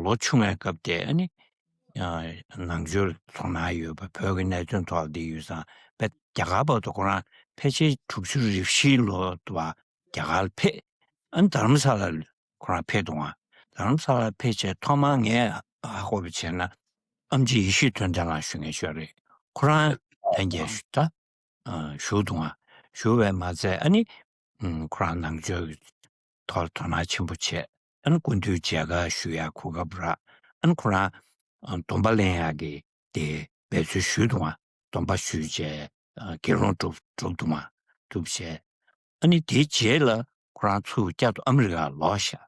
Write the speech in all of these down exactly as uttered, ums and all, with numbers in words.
ལོ་ཆུང་བའི་སྐབས་དེ་ཨ་ནི་ནང་ཆོས་ལ་དོ་སྣང་ཡོད་པ། བོད་ཀྱི་གནད་དོན་ཐོག་ལ་འདི་ཡོད་ཙང་བས་རྒྱ་གར་བར་དུ་ཁོ་རང་ཕལ་ཆེར་དྲུག་ཅུ་རེ་བཞིའི་ལོ་དུ་བ་རྒྱ་གར་ལ་ཕེབས། ཨ་ནི་དྷ་རམ་ས་ལ་ཁོ་རང་ཕེབས་འདུག་ཨ། དྷ་རམ་ས་ལ་ཕེབས་བྱས་ཐོག་མར་ངས་ཧ་གོ་བ་བྱས་ན་ཨེམ་ཆི་ཡེ་ཤེས་དོན་ལྡན་ལགས་ཞུ་མཁན་ཞིག་རེད། ཁོ་རང་ལྷན་རྒྱས་ཞུ་ད་ཨ་བཞུགས་འདུག་ཨ། བཞུགས་པས་མ་ཚད་ཨ་ནི་ཨམ་ཁོ་རང་ནང་ཆོས་ཀྱི་ཐོག་ལ་དོ་སྣང་ཆེན་པོ་བྱས། ཨ་ནི་སྐུ་མདུན་མཇལ་ཁ་ཞུ་ཡ་གོ་སྐབས་རག་ཨ་ནི་ཁོ་རང་ཨ་སྡོམ་པ་ལེན་ཡ་གི་དེ་འབད་རྩོལ་ཞུས་འདུག་ཨ། སྡོམ་པ་ཞུས་བྱས་ཨ་དགེ་སློང་གྲུབ་གྲུབ་འདུག་ཨ། གྲུབ་བྱས་ཨ་ནི་དེའི་རྗེས་ལ་ཁོ་རང་ཚུར་བསྐྱར་དུ་ཨ་མི་རི་ཀར་ལོག་ཤག་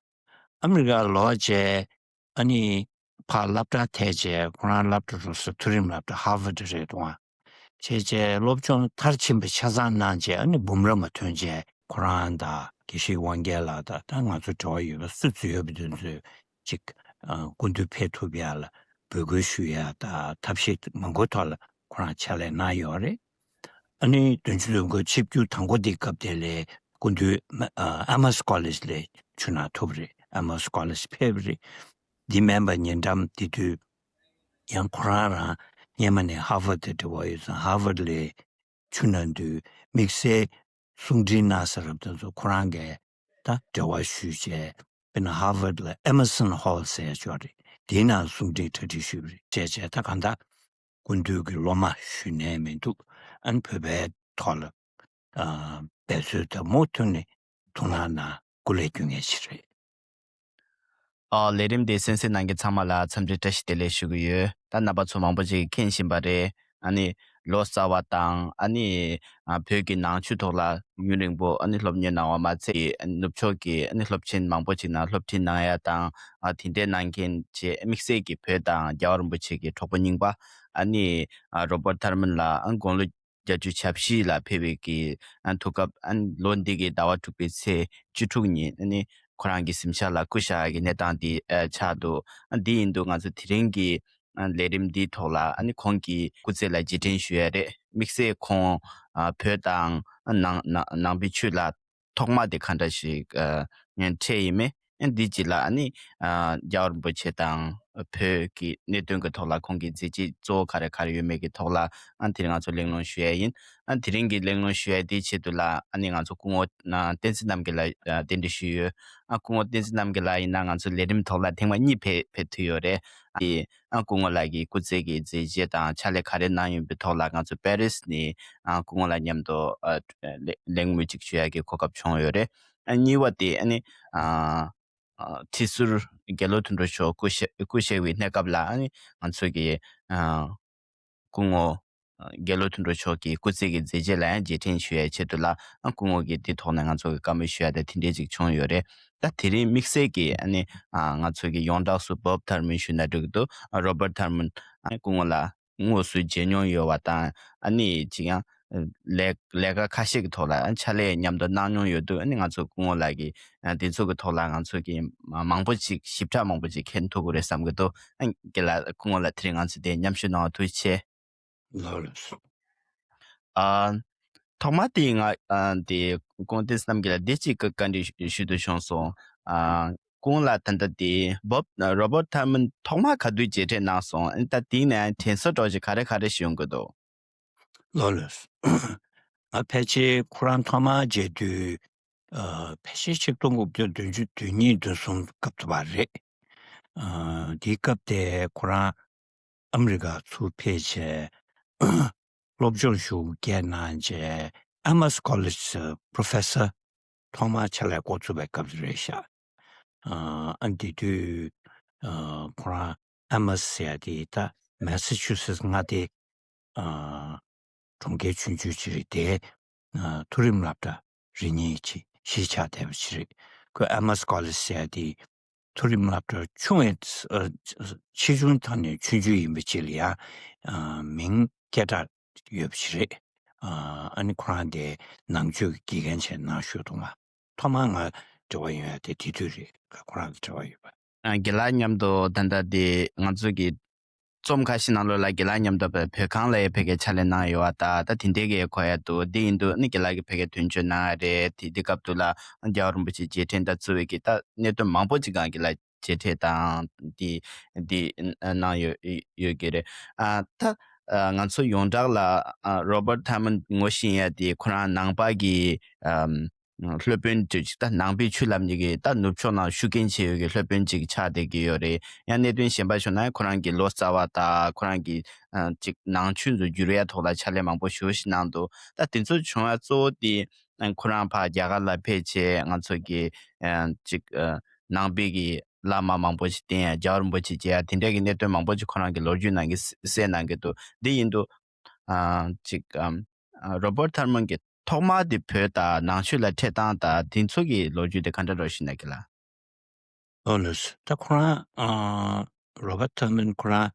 ཨ་མི་རི་ཀར་ལོག་བྱས་ཨ་ནི་ཕར་སློབ་གྲྭ་ཐད་བྱས། ཁོ་རང་སློབ་གྲྭ་འགྲོ་ས་མཐོ་རིམ་སློབ་གྲྭ་ཧར་ཝར་ཌི་རེད་འདུག་ཨ། བྱས་བྱས་སློབ་སྦྱོང་མཐར་ཕྱིན་པ་ཆ་ཚང་གནང་བྱས་ཨ་ནི་འབུམ་རམས་མ་ཐོན་བྱས་ཁོ་རང་དང་དགེ་བཤེས་དབང་རྒྱལ་ལགས་དང་ད་ང་ཚོ་འབྲེལ་བ་ཡོད་པ་སུ་སུ་ཡོད་པ་དེ་ཚོས་ཅིག་ཨ་སྐུ་མདུན་ཕེབས་ཐུབ་ཡ་ལ་འབོད་སྐུལ་ཞུ་ཡ་དང་ཐབས་ཤེས་མང་པོའི་ཐོག་ལ་ཁོ་རང་ཕྱག་ལས་གནང་ཡོད་རེད། ཨ་ནི་བདུན་ཅུ་དོན་དགུ་ཆིབས་བསྒྱུར་དང་པོ་འདིའི་སྐབས་དེ་ལ་སྐུ་མདུན་ཨ་ཨེ་མོ་སི་ཀོ་ལེཇ་ལ་ཕྱི་ནང་ཐུག་པ་རེད། ཨེ་མོ་སི་ཀོ་ལེཇ་ཕེབས་པ་རེད། འདི་མིན་པ་ཉེ་འགྲམ་དེ་དུས་ཡང་ཁོ་རང་རང་སྔོན་མ་ནས་ཧར་ཝར་ཌི་དང་འབྲེལ་བ་ཡོད་ཙང་ཧར་ཝར་ཌི་ལ་ཕྱི་ནང་དུས་དམིགས་བསལ་གསུང་འཕྲིན་གནང་ས་རབ་དེ་ཚོ་ཁོ་རང་གིས་ད་འབྲེལ་བ་ཞུས་བྱས། དཔེར་ན་ཧར་ཝར་ཌི་ལ་ཨེ་མར་སོན་ཧོལ་ཟེར་ཡ་ཅིག་ཡོད་རེད། དེའི་ནང་གསུང་འཕྲིན་གྲ་སྒྲིག་ཞུས་པ་རེད། བྱས་བྱས་ད་གང་ལྟར་སྐུ་མདུན་གྱི་སློབ་མ་ཞུ་ནས་མི་འདུག་ཨ་ནི་བོད་པའི་ཐོག་ལ་ཨ་འབད་རྩོལ་དང་མུ་མཐུད་ནས་ཐུགས་སྣང་གནང་། སྐུ་ལས་རྒྱུན་ངེས་ཤིག་རེད། ཨ་ལས་རིམ་འདི་གསན་གཟིགས་གནང་མཁན་ཚང་མ་ལ་འཚམས་འདྲི་བཀྲ་ཤིས་བདེ་ལེགས་ཞུ་གི་ཡོད། ད་རྣམ་པ་ཚོ་མང་པོ་ཅིག་མཁྱེན་བཞིན་པ་རེད། ཨ་ནི་ལོ་ཙཱ་བ་དང་ཨ་ནི་ཨ་བོད་ཀྱི་ནང་ཆོས་ཐོག་ལ་ཡུན་རིང་པོ་ཨ་ནི་སློབ་གཉེར་གནང་བ་མ་ཚད་ནུབ་ཕྱོགས་ཀྱི་ཨ་ནི་སློབ་ཆེན་མང་པོ་ཅིག་ནང་སློབ་ཁྲིད་གནང་ཡ་དང་ཨ་དེ་འདྲའི་གནང་མཁན་བཅས་དམིགས་བསལ་གྱི་བོད་དང་རྒྱལ་བ་རིན་པོ་ཆེ་གི་གྲོགས་པོ་རྙིང་པ་ཨ་ནི་ཨ་རོ་བར་ཐར་མན་ལགས་ཨ་དགུང་ལོ་བརྒྱད་ཅུ་གྱ་བཞི་ལ་ཕེབས་པའི་གི་ཨ་ཐུག་སྐབས་ཨ་ལོ་འདི་གི་ཟླ་བ་དྲུག་པའི་ཚེས་བཅུ་དྲུག་ཉིན་ཨ་ནི་ཁོ་རང་གི་གཟིམ་ཤག་ལ་སྐུ་གཤེགས་ཀྱི་གནས་སྟངས་འདི་ཨ་ཆགས་འདུག་ཨ་འདི་ཡིན་དུས་ང་ཚོ་དེ་རིང་གི་ཨ་ལས་རིམ་འདིའི་ཐོག་ལ་ཨ་ནི་ཁོང་གི་སྐུ་ཚེ་ལ་རྗེས་དྲན་ཞུ་ཡ་རེད། དམིགས་བསལ་ཁོང་ཨ་བོད་དང་ཨ་ནང་ནང་ནང་པའི་ཆོས་ལ་ཐོག་མ་དེ་ག་འདྲ་ཞིག་ཨ་འཕྲད་ཡིན་མིན། ཨ་འདི་གཅིག་ལ་ཨ་ནི་ཨ་རྒྱལ་བ་རིན་པོ་ཆེ་དང་བོད་ཀྱི་གནད་དོན་གྱི་ཐོག་ལ་ཁོང་གི་མཛད་རྗེས་གཙོ་བོ་ག་རེ་ག་རེ་ཡོད་མེད་ཀྱི་ཐོག་ལ་ཨ་དེ་རིང་ང་ཚོ་གླེང་སློང་ཞུ་ཡ་ཡིན། ཨ་དེ་རིང་གི་གླེང་སློང་ཞུ་ཡ་དེའི་ཆེད་དུ་ལ་ཨ་ནི་ང་ཚོ་སྐུ་ངོ་ཨ་བསྟན་འཛིན་རྣམ་རྒྱལ་ལགས་ཨ་གདན་འདྲེན་ཞུས་ཡོད། ཨ་སྐུ་ངོ་བསྟན་འཛིན་རྣམ་རྒྱལ་ལགས་ཡིན་ན་ང་ཚོ་ལས་རིམ་ཐོག་ལ་ཐེངས་མ་གཉིས་ཕེབས་ཕེབས་ཐུབ་ཡོད་རེད། ཨ་ཨ་སྐུ་ངོ་ལགས་ཀྱི་སྐུ་ཚེ་གི་མཛད་རྗེས་དང་ཕྱག་ལས་ག་རེ་གནང་ཡོད་པའི་ཐོག་ལ་ང་ཚོ་པེ་རིས་ནས་ཨ་སྐུ་ངོ་ལགས་མཉམ་དུ་ཨ་ལེ་གླེང་མོལ་ཅིག་ཞུ་ཡ་གི་གོ་སྐབས་བྱུང་ཡོད་རེད། ཨ་གཉིས་པ་དེ་ཨ་ནི་ཨ་ཨ་ཁྲི་ཟུར་དགེ་ལོ་དོན་གྲུབ་མཆོག་སྐུ་གཤེགས་སྐུ་གཤེགས་པའི་གནས་སྐབས་ལ་ཨ་ནི་ང་ཚོ་གི་ཨ་སྐུ་ངོ་ཨ་དགེ་ལོ་དོན་གྲུབ་མཆོག་གི་སྐུ་ཚེ་གི་མཛད་རྗེས་ལ་ཡང་རྗེས་དྲན་ཞུ་ཡའི་ཆེད་དུ་ལ་ཨ་སྐུ་ངོ་གིས་འདི་ཐོག་ནས་ང་ཚོ་གི་བཀའ་མོལ་ཞུ་ཡ་དེ་དེ་འདྲས་ཅིག་བྱུང་ཡོད་རེད། ད་དེ་རིང་དམིགས་བསལ་གྱི་ཨ་ནི་ཨ་ང་ཚོ་གི་ཡོངས་གྲགས་སུ་བོབ་ཐར་མན་ཞུས་ན་འགྲིག་གི་འདུག་ཨ་རོ་བར་ཐར་མན་ཨ་སྐུ་ངོ་ལ་དངོས་སུ་མཇལ་མྱོང་ཡོད་པ་དང་ཨ་ནི་ཅིག་ཡང་ལས་ལས་ཀ་ཁ་ཤས་ཀྱི་ཐོག་ལ་ཕྱག་ལས་མཉམ་དུ་གནང་མྱོང་ཡོད་དུས་ཨ་ནི་ང་ཚོ་སྐུ་ངོ་ལགས་ཀྱིས་དེ་ཚོ་གི་ཐོག་ལ་ང་ཚོ་གི་མང་པོ་ཅིག་ཞིབ་ཕྲ་མང་པོ་ཅིག་མཁྱེན་ཐུབ་ཀྱི་རེད་བསམ་གྱི་འདུག་ཨ་རྒན་ལགས་སྐུ་ངོ་ལགས་དེ་རིང་ང་ཚོ་དེ་མཉམ་ཞུགས་གནང་བ་ཐུགས་རྗེ་ཆེ། ལགས་ལགས་སོ། ཨ་ཐོག་མ་དེ་ང་ཨ་དེ་སྐུ་ངོ་བསྟན་འཛིན་རྣམ་རྒྱལ་ལགས་དེ་གཅིག་གི་བཀའ་འདྲི་ཞུ་ཞུ་འདོད་བྱུང་སོང་། ཨ་སྐུ་ངོ་ལགས་ད་ལྟ་དེ་བོབ་རོ་བར་ཐར་མན་ཐོག་མ་ག་དུས་མཇལ་འཕྲད་གནང་སོང་། ཨ་ད་དེའི་ནང་དྲན་གསོ་འདྲ་བོ་ཞིག་ག་རེ་ག་རེ་ཞིག་ཡོང་གི་འདུག་ལགས་ལགས་སོ། ང་ཕལ་ཆེར་ཁོ་རང་ཐོག་མ་མཇལ་དུས་ཨ་ཕལ་ཆེར་ཆིག་སྟོང་དགུ་བརྒྱ་བདུན་ཅུ་དོན་གཉིས་དོན་གསུམ་སྐབས་དུ་བ་རེད། ཨ་དེའི་སྐབས་དེ་ཁོ་རང་ཨ་མི་རི་ཀ་ཚུར་ཕེབས་བྱས་སློབ་སྦྱོང་ཞུ་རྒྱག་གནང་བྱས་ཨེ་མོ་སི་ཀོ་ལེཇ་སུ་པྲོ་ཕེ་སར་ཐོག་མར་ཕྱག་ལས་འགོ་བཙུགས་པའི་སྐབས་དེ་རེད་ཤག་ཨ་ཨ་དེ་དུས་ཨ་ཁོ་རང་ཨེ་མོ་སི་ཟེར་ཡ་དེ་ད་མེ་ས་ཆུ་སེ་ཊི་མངའ་སྡེ་ཨ་གྲོང་ཁྱེར་ཆུང་ཆུང་ཅིག་རེད་དེ། ཨ་མཐོ་རིམ་སློབ་གྲྭ་རེ་གཉིས་ཅིག་གཞིས་ཆགས་བསྡད་པ་ཅིག་རེད། ཁོས་ཨེ་མོ་སི་ཀོ་ལེཇ་ཟེར་ཡ་དེ་མཐོ་རིམ་སློབ་གྲྭ་ཆུང་བའི་ཨ་ཆེ་ཆུང་ཐོག་ནས་ཆུང་ཆུང་ཡིན་པ་ཅིག་ལ་ཡང་ཨ་མིང་སྐད་གྲགས་ཡོད་པ་ཅིག་རེད། ཨ་ཨ་ནི་ཁོ་རང་དེ་ནང་ཆོས་ཀྱི་དགེ་རྒན་བྱས་ནང་ཞུགས་འདུག་ང་ཐོག་མར་ང་འབྲེལ་བ་ཡོང་ཡ་དེ་དེ་དུས་རེད། ཁོ་རང་དང་འབྲེལ་བ་ཡོད་པ། ཨ་རྒན་ལགས་མཉམ་དུ་ད་ལྟ་དེ་ང་ཚོ་གི་རྩོམ་ཁ་ཤས་ནང་ལོགས་ལ་རྒན་ལགས་མཉམ་དུ་བོད་ཁང་ལ་ཡང་ཕ་གིར་ཕྱག་ལས་གནང་ཡོད་པ་དང་ད་དེ་འདྲའི་གི་གོ་ཡ་འདུག་དེ་ཡིན་དུས་ནི་རྒན་ལགས་ཀྱིས་ཕ་གིར་དོན་གཅོད་གནང་ཡ་རེད། དེ་དེ་སྐབས་དུ་ལ་རྒྱལ་བ་རིན་པོ་ཆེ་རྗེས་དྲན་དང་གཙོས་པའི་གི་ད་གནད་དོན་མང་པོ་ཅིག་སྒང་གི་ལ་ མཇལ་འཕྲད་དང་དེ་དེ་གནང་ཡོད་ཡོད་ཀྱི་རེད། ཨ་ད་ཨ་ང་ཚོ་ཡོངས་གྲགས་ལ་ཨ་Robert Thurman ངོ་ཤེས་ཡ་དེ་ཁོ་རང་ནང་པ་གི་ཨམ་སློབ་དཔོན་ཅིག་ད་ནང་པའི་ཆོས་ལམ་གཉིས་ཀྱི་ད་ནུབ་ཕྱོགས་ནང་ཤུགས་རྐྱེན་ཆེ་ཡོད་ཀྱི་སློབ་དཔོན་ཅིག་ཆགས་བསྡད་ཀྱི་ཡོད་རེད། ཡང་གནད་དོན་གཞན་པ་ཞུ་ན་ཁོ་རང་གི་ལོ་ཙཱ་བ་དང་ཁོ་རང་གི་ཨ་ཅིག་ནང་ཆོས་ཚོ་བསྒྱུར་ཡ་ཐོག་ལ་ཕྱག་ལས་མང་པོ་ཞེ་པོ་ཞིག་གནང་འདུག་ད་དེ་ཚོ་བྱུང་བ་གཙོ་བོ་དེ་ཨ་ཁོ་རང་ཕར་རྒྱ་གར་ལ་ཕེབས་བྱས་ང་ཚོ་གི་ཨ་ཅིག་ཨ་ནང་པའི་གི་བླ་མ་མང་པོ་ཞིག་བསྟེན་ཡ་རྒྱལ་བ་རིན་པོ་ཆེ་མཇལ་ཡ་དེ་འདྲ་གི་གནད་དོན་མང་པོ་ཞིག་ཁོ་རང་གི་ལོ་རྒྱུས་ནང་གི་གསལ་གནང་གི་འདུག་འདི་ཡིན་དུས་ཨ་ཅིག་ཨ་Robert Thurman གི་ཐོག་མ་དེ་བོད་དང་ནང་ཆོས་ལ་འཕྲད་སྟངས་དང་དེ་ཚོ་གི་ལོ་རྒྱུས་དེ་ག་འདྲ་རོ་ཤི་ན་གི་ལ། ཨོ་ལོས། ད་ཁོ་རང་ཨ་Robert Thurman ཁོ་རང་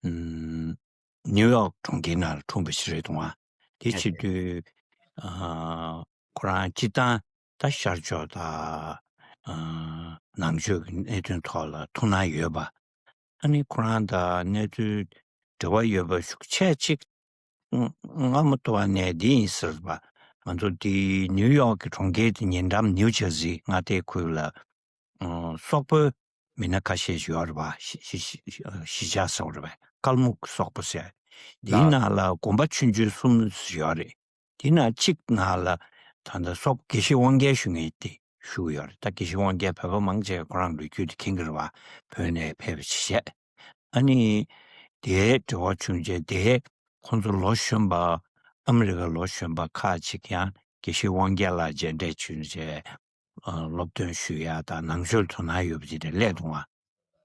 ཨམ་ནིའུ་ཡོག་གྲོང་ཁྱེར་ནང་ལ་འཁྲུངས་པ་ཞིག་རེད་འདུག་ཨ། དེ་ཨ་བྱེད་དུས་ཨ་ཁོ་རང་སྤྱིར་བཏང་ད་ཤར་ཕྱོགས་དང་ཨ་ནང་ཆོས་ཀྱི་གནད་དོན་ཐོག་ལ་ཐུགས་སྣང་ཡོད་པ། ཨ་ནི་ཁོ་རང་དང་གནས་ཚུལ་འབྲེལ་བ་ཡོད་པ་ཤུགས་ཆེ་གཅིག་སྔ་མོ་ཏོ་བ་ནས་འདི་ཡིན་ཟེར་བ། ང་ཚོ་འདི་ནིའུ་ཡོག་གི་གྲོང་ཁྱེར་དེ་ཉེ་འགྲམ་ནིའུ་ཇར་སི་མངའ་སྡེའི་ཁུལ་ལ་ཨ་སོག་པོའི་མི་སྣ་ཁ་ཤས་ཤིག་ཡོད་རེད་བ། གཞིས་ཆགས་ཟེར་བ་རེད་བ། ཀལ་མུག་སོག་པོ་ཟེར། འདིའི་ནང་ལ་དགོན་པ་ཆུང་ཆུང་གསུམ་ཡོད་རེད། དེ་ནང་གཅིག་ནང་ལ་ད་ལྟ་སོག་དགེ་བཤེས་དབང་རྒྱལ་ཞུ་མཁན་དེ་བཞུགས་ཡོད་རེད། ད་དགེ་བཤེས་དབང་རྒྱལ་བོད་པ་མང་ཆེ་ཁོ་རང་ལོ་རྒྱུས་དེ་མཁྱེན་གྱི་རེད་བ། བོད་ནས་ཕེབས་པ་ཞིག་བྱས། ཨ་ནི་དེའི་འབྲེལ་བ་བྱུང་རྗེས་དེ་ཁོང་ཚོ་ལོ་གཞོན་པ་ཨ་མི་རི་ཀ་ལོ་གཞོན་པ་ཁག་ཅིག་ཡང་དགེ་བཤེས་དབང་རྒྱལ་ལགས་མཇལ་འཕྲད་བྱུང་རྗེས་ཨ་སློབ་སྟོན་ཞུ་ཡ་དང་ནང་ཆོས་ལ་དོ་སྣང་ཡོད་པ་ཅིག་དེ་སླེབས་འདུག་བ།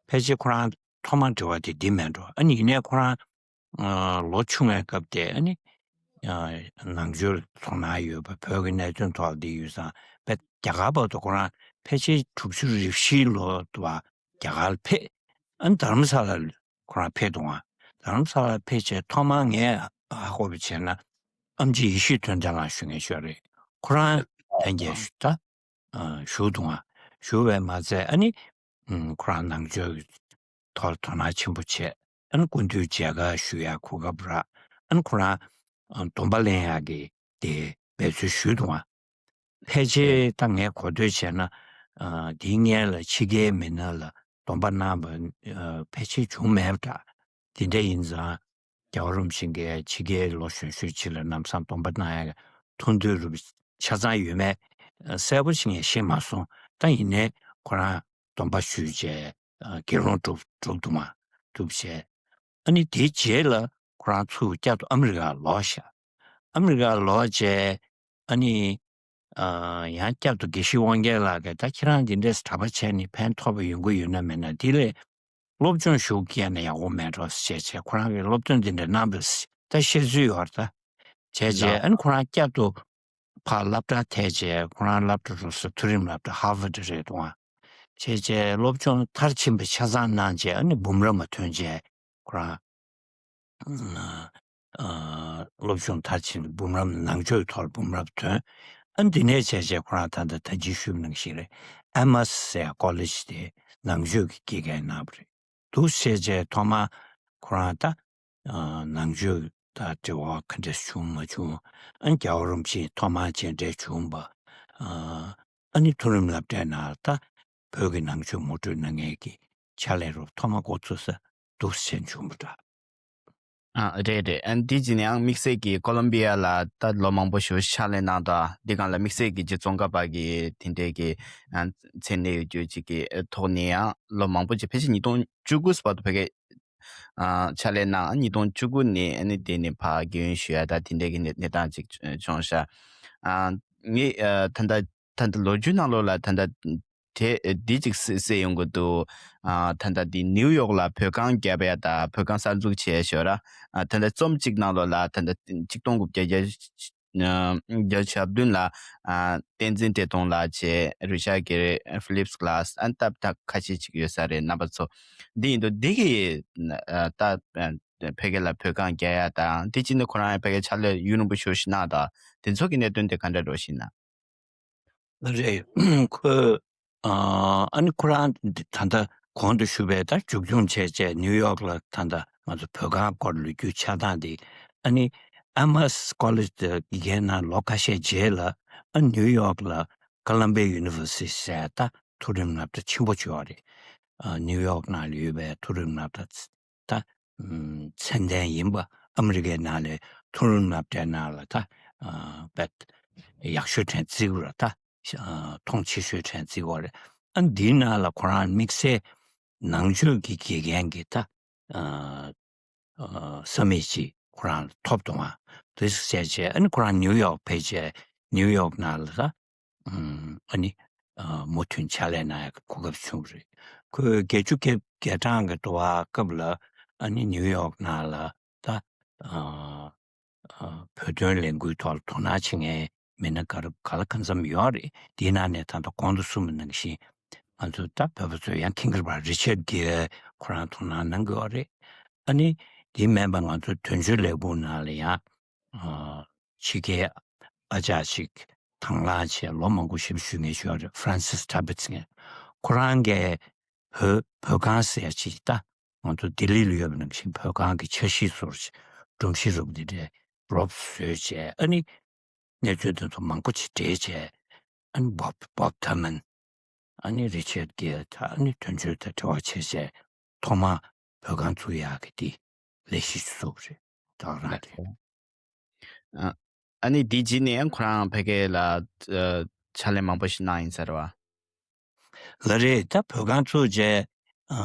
ཕལ་ཆེར་ཁོ་རང་ཐོག་མར་འབྲེལ་བ་དེ་འདི་མེད་འགྲོ། ཨ་ནི་ཡིན་ནའི་ཁོ་རང་ཨ་ལོ་ཆུང་བའི་སྐབས་དེ་ཨ་ནི་ཨ་ནང་ཆོས་ལ་དོ་སྣང་ཡོད་པ། བོད་ཀྱི་གནད་དོན་ཐོག་འདི་ཡོད་ཙང་བས་རྒྱ་གར་བར་དུ་ཁོ་རང་ཕལ་ཆེར་དྲུག་ཅུ་རེ་བཞིའི་ལོ་དུ་བ་རྒྱ་གར་ལ་ཕེབས། ཨ་ནི་དྷ་རམ་ས་ལ་ཁོ་རང་ཕེབས་འདུག་ཨ། དྷ་རམ་ས་ལ་ཕེབས་བྱས་ཐོག་མར་ངས་ཧ་གོ་བ་བྱས་ན་ཨེམ་ཆི་ཡེ་ཤེས་དོན་ལྡན་ལགས་ཞུ་མཁན་ཞིག་ཡོད་རེད། ཁོ་རང་ལྷན་རྒྱས་ཞུ་ད་ཨ་ཞུ་འདུག་ཨ། ཞུ་བས་མ་ཚད་ཨ་ནི་ཨ་ཁོ་རང་ནང་ཆོས་ཀྱི་ཐོག་ལ་དོ་སྣང་ཆེན་པོ་བྱས། ཨ་ནི་སྐུ་མདུན་མཇལ་ཁ་ཞུ་ཡ་གོ་སྐབས་རག་ཨ་ནི་ཁོ་རང་ཨ་སྡོམ་པ་ལེན་ཡ་གི་དེ་འབད་རྩོལ་ཞུས་འདུག་ཨ། ཕལ་ཆེར་ད་ངས་གོ་ཐོས་བྱས་ན་ཨ་དེའི་སྔོན་ལ་ཕྱི་རྒྱལ་མི་སྣ་ལ་སྡོམ་པ་གནང་བ་ཨ་ཕལ་ཆེར་བྱུང་མེད་པ་འདྲ། དེ་འདྲ་ཡིན་ཙང་རྒྱལ་བ་རིན་པོ་ཆེ་གིས་ཕྱི་རྒྱལ་ལོ་གཞོན་ཤོས་ཅིག་ལ་ལམ་སང་སྡོམ་པ་གནང་ཡ་ཐུགས་འདོད་རུ་ཆ་ཚང་ཡོད་མེད་གསལ་པོ་ཞིག་ངས་ཤེས་མ་སོང་། ད་ཡིན་ནའི་ཁོ་རང་སྡོམ་པ་ཞུས་བྱས་ཨ་དགེ་སློང་གྲུབ་གྲུབ་འདུག་མ་གྲུབ་བྱས། ཨ་ནི་དེའི་རྗེས་ལ་ཁོ་རང་ཚུར་བསྐྱར་དུ་ཨ་མི་རི་ཀར་ལོག་ཤག་ཨ་མི་རི་ཀར་ལོག་བྱས་ཨ་ནི་ཨ་ཡང་བསྐྱར་དུ་དགེ་བཤེས་དབང་རྒྱལ་ལགས་ཀྱིས་ད་ཁྱེད་རང་འདི་འདྲས་གྲྭ་པ་བྱས་ནས་ཕན་ཐོགས་པ་ཡོང་གི་ཡོད་ན་མེད་ན་དེ་ལས་སློབ་སྦྱོང་ཞུ་གི་ཡ་ན་ཡག་པོ་མེད་འགྲོ་ཞེས་བྱས་ཁོ་རང་གིས་སློབ་སྟོན་འདི་འདྲ་གནང་བས་ད་བཤད་ཚུལ་ཡོད་རེད། ད་བྱས་རྗེས་ཨ་ནི་ཁོ་རང་བསྐྱར་དུ་ཕར་སློབ་གྲྭ་ཐད་བྱས་ཁོ་རང་སློབ་གྲྭ་རུ་སུ་མཐོ་རིམ་སློབ་གྲྭ་ཧར་ཝར་ཌི་རེད་འདུག་ཨ། བྱས་རྗེས་སློབ་སྦྱོང་མཐར་ཕྱིན་པ་ཆ་ཚང་གནང་རྗེས་ཨ་ནི་འབུམ་རམས་ལ་ཐོན་རྗེས་ཁོ་རང་ཨ་སློབ་སྦྱོང་མཐར་ཕྱིན་འབུམ་རམས་ནང་ཆོས་ཐོག་ལ་འབུམ་རམས་ཐོན། ཨ་ནི་འདི་ནས་བྱས་རྗེས་ཁོ་རང་ད་ལྟ་ད་ཅི་ཞུས་པ་ནང་བཞིན་རེད། ཨེ་མ་སི་ཟེར་ཀོ་ལེཇ་དེ་ནང་ཆོས་ཀྱི་དགེ་རྒན་གནང་བ་རེད། འདུག་བྱས་རྗེས་ཐོག་མར་ཁོ་རང་ད་ཨ་ནང་ཆོས་དང་འབྲེལ་བ་ག་འདྲ་བྱུང་མ་བྱུང་། ཨ་རྒྱལ་བ་རིན་པོ་ཆེ་ཐོག་མར་མཇལ་འཕྲད་བྱུང་བ། ཨ་ཨ་ནི་མཐོ་རིམ་སློབ་གྲྭའི་ནང་ད་བོད་ཀྱི་ནང་ཆོས་ངོ་སྤྲོད་གནང་མཁན་གྱི་ཕྱག་ལས་རོགས་ཐོག་མར་འགོ་ཚུགས་ས་འདུག་སེ་བྱུང་བ་འདྲ། ཨ་རེད་རེད། ཨ་འདི་ཅི་ནས་ཡང་དམིགས་བསལ་གྱི་ཀོ་ལོམ་བི་ཡ་ལ་ད་ལོ་མང་པོ་ཞིག་ཕྱག་ལས་གནང་དང་འདི་སྒང་ལ་དམིགས་བསལ་གྱི་རྗེ་ཙོང་ཁ་པ་གི་དེ་འདྲའི་གི་ཨ་མཚན་གནས་ཡོད་རྒྱུ་ཅིག་གི་ཐོག་ནས་ཡང་ལོ་མང་པོ་ཅིག་ཕལ་ཆེར་ཉིས་སྟོང་བཅུ་དགུ་བར་དུ་ཕ་གི་ཨ་ཕྱག་ལས་གནང་། ཉིས་སྟོང་བཅུ་དགུ་ནས་ཨ་ནི་དེ་ནས་ཕར་རྒན་ཡོལ་ཞུ་ཡ་ད་དེ་འདྲའི་གི་གནས་གནས་སྟངས་ཅིག་བྱུང་ཤག་ཨ་ངས་ཨ་ད་ལྟ་ད་ལྟ་ལོ་རྒྱུས་ནང་ལོགས་ལ་ད་ལྟ་དེ་འདི་ཅིག་གསལ་གསལ་ཡོང་གི་འདུག་ཨ་ད་ལྟ་འདི་ནིའུ་ཡོག་ལ་བོད་ཁང་བརྒྱབ་ཡ་ད་བོད་ཁང་གསར་འཛུགས་བྱས་ཞོར་ཨ་ད་ལྟ་རྩོམ་གཅིག་ནང་ལོགས་ལ་ད་ལྟ་གཅིག་སྟོང་དགུ་བརྒྱ་བརྒྱད་ཅུ་ཨ་བརྒྱད་ཅུ་གྱ་བདུན་ལ་ཨ་བསྟན་འཛིན་བཀྲས་མཐོང་ལགས་བྱས། རུ་ཤག་གི་ཧྥི་ལིབས་གྷ་ལ་སི་ཨ་ནི་སྟབས་ད་ཁ་ཤས་ཅིག་ཡོད་ས་རེད་རྣམ་པ་ཚོ། འདི་ཡིན་དུས་འདི་གི་ཨ་ད་ཨ་ཕ་གི་ལ་བོད་ཁང་བརྒྱབ་ཡ་དང་དེ་ཅི་ནས་ཁོ་རང་ཡང་ཕ་གི་ཕྱག་ལས་ཡུན་རིང་པོ་ཞིག་གནང་དང་དེ་ཚོ་གི་གནད་དོན་དེ་ག་འདྲ་འགྲོ་ཞིག་ན། རེད། ཁོས་ཨ་ཨ་ནི་ཁོ་རང་ད་ལྟ་གོང་དུ་ཞུས་པའི་ད་མཇུག་སྐྱོང་བྱས་བྱས་ནིའུ་ཡོག་ལ་ད་ལྟ་ང་ཚོ་བོད་ཁང་སྐོར་ལོ་རྒྱུས་ཆགས་སྟངས་དེ་ཨ་ནི་ཨེ་མ་སི་ཀོ་ལེཇ་དེ་དགེ་རྒན་ནང་ལོ་ཁ་ཤས་རྗེས་ལ་ཨ་ནིའུ་ཡོག་ལ་ཀོ་ལམ་བི་ཡ་ཡུ་ནི་ཝར་སི་ཊི་ཟེར་ད་མཐོ་རིམ་སློབ་གྲྭ་ཆེན་པོ་ཅིག་ཡོད་རེད། ཨ་ནིའུ་ཡོག་ནང་ལ་ཡོད་པའི་མཐོ་རིམ་སློབ་གྲྭ་ད་ཨམ་ཚད་ལྡན་ཡིན་པ། ཨ་མི་རི་ཀའི་ནང་ལ་མཐོ་རིམ་སློབ་གྲྭའི་ནང་ལ་ད་ཨ་དཔེ་ཡག་ཤོས་གྲས་བརྩི་དགོས་ར། ད་ཨ་མཐོང་ཆེ་ཤོས་གྲས་བརྩི་དགོས་རེད། ཨ་འདིའི་ནང་ལ་ཁོ་རང་དམིགས་བསལ་ནང་ཆོས་ཀྱི་དགེ་རྒན་གྱི་ད་ཨ་ཨ་ས་མིག་ཅིག་ཁོ་རང་ལ་ཐོབ་འདུག་ཨ། དེ་བྱས་རྗེས་ཨ་ནི་ཁོ་རང་ནིའུ་ཡོག་ཕེབས་རྗེས་ནིའུ་ཡོག་ནང་ལ་ད་ཨ་ནི་ཨ་མུ་མཐུད་ཕྱག་ལས་གནང་ཡག་གི་གོ་སྐབས་བྱུང་བ་རེད། ཁོས་བརྒྱད་ཅུ་གྱ་བརྒྱད་གྲངས་ཀྱི་དུ་བ་སྐབས་ལ་ཨ་ནི་ནིའུ་ཡོག་ནང་ལ་ད་ཨ་ཨ་བོད་དོན་ལས་འགུལ་ཐོག་ལ་དོ་སྣང་བྱེད་མཁན་མི་སྣ་ག་རེ་ག་ལ་གང་འཚམ་ཡོད་རེད། དེའི་ནང་ནས་ད་ལྟ་གོང་དུ་གསུངས་པ་ནང་བཞིན་ང་ཚོ་ད་བོད་པ་ཚོ་ཡང་ཁེངས་སྐྱུར་བ་རི་ཆར་གྷེར་ཁོ་རང་དོ་སྣང་གནང་གི་ཡོད་རེད། ཨ་ནི་དེ་མིན་པ་ང་ཚོ་དོན་གཅོད་ལས་ཁུངས་ནང་ལ་ཡང་ཨ་ཕྱི་རྒྱལ་ཨ་ཅག་ཅིག་དང་བླངས་བྱས་ལོ་མང་པོ་ཞབས་ཞུ་མཁན་ཞིག་ཡོད་རེད། ཧྥ་རན་སིས་ཐ་བིད་ཟེར་མཁན། ཁོ་རང་གིས་བོད་བོད་ཁང་ཟེར་ཡ་ཅིག་ད་ང་ཚོ་ལྡི་ལི་ལ་ཡོད་པ་ནང་བཞིན་བོད་ཁང་གི་འཆར་གཞི་བཟོ་འདྲ་ཅིག་སྒྲོམ་གཞི་རུ་འདི་འདྲའི་རོབ་བཟོས་བྱས། ཨ་ནི་གནས་ཚུལ་དེ་ཚོ་མང་པོ་ཅིག་བྲིས་བྱས། ཨ་ནི་བོབ་བོབ་ཐར་མན། ཨ་ནི་རི་ཆར་གྷེར་ད་ཨ་ནི་དོན་གཅོད་དང་འབྲེལ་བ་བྱས་བྱས་ཐོག་མར་བོད་ཁང་བཙུགས་ཡག་གི་དེ་ལས་གཞི་ཞིག་བཙུགས་རེད། ད་ག་རང་རེད། ཨ་ཨ་ནི་དེ་རྗེས་ནས་ཁོ་རང་ཕ་གི་ལ་ཨ་ཕྱག་ལས་མང་པོ་ཞིག་གནང་ཡིན་ས་རེད་བ། ལགས་རེད། ད་བོད་ཁང་བཙུགས་རྗེས་ཨ་